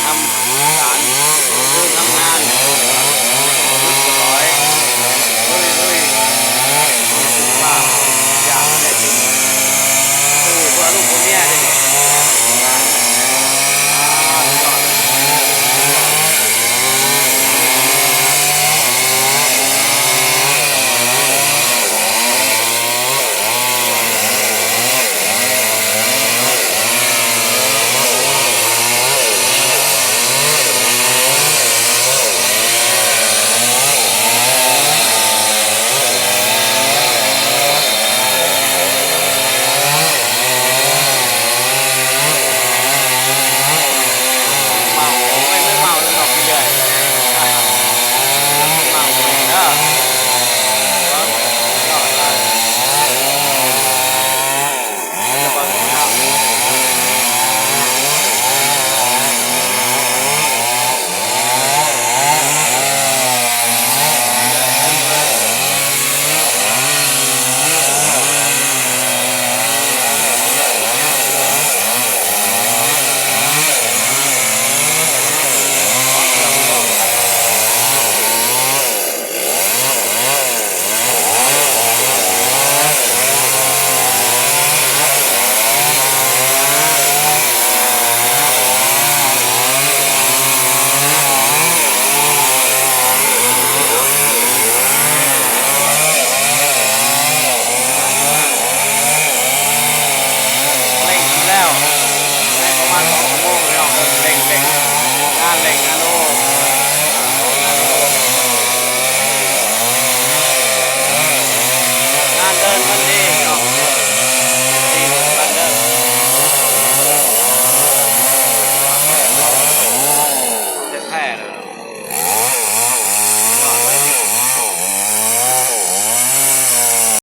ທຳສານ ເດີນທຳງານ ລຸດສະຫຼອຍ ເຮີ້ຍໆ ເພື່ອສຸຂະພາບ ຢາກໄດ້ກິນເພື່ອລູກເພື່ອເມຍເດ້ນີ້. ເມົາ ໂອ້ຍ ໄປເມົາແລ້ວເນາະ ເລື້ອຍ ເມົາເດີ້. ເລັ່ງແລ້ວ ໃນປະມານສອງຊົ່ວໂມງ ພີ່ນ້ອງເອີຍ ເລັ່ງໆ ງານເລັ່ງ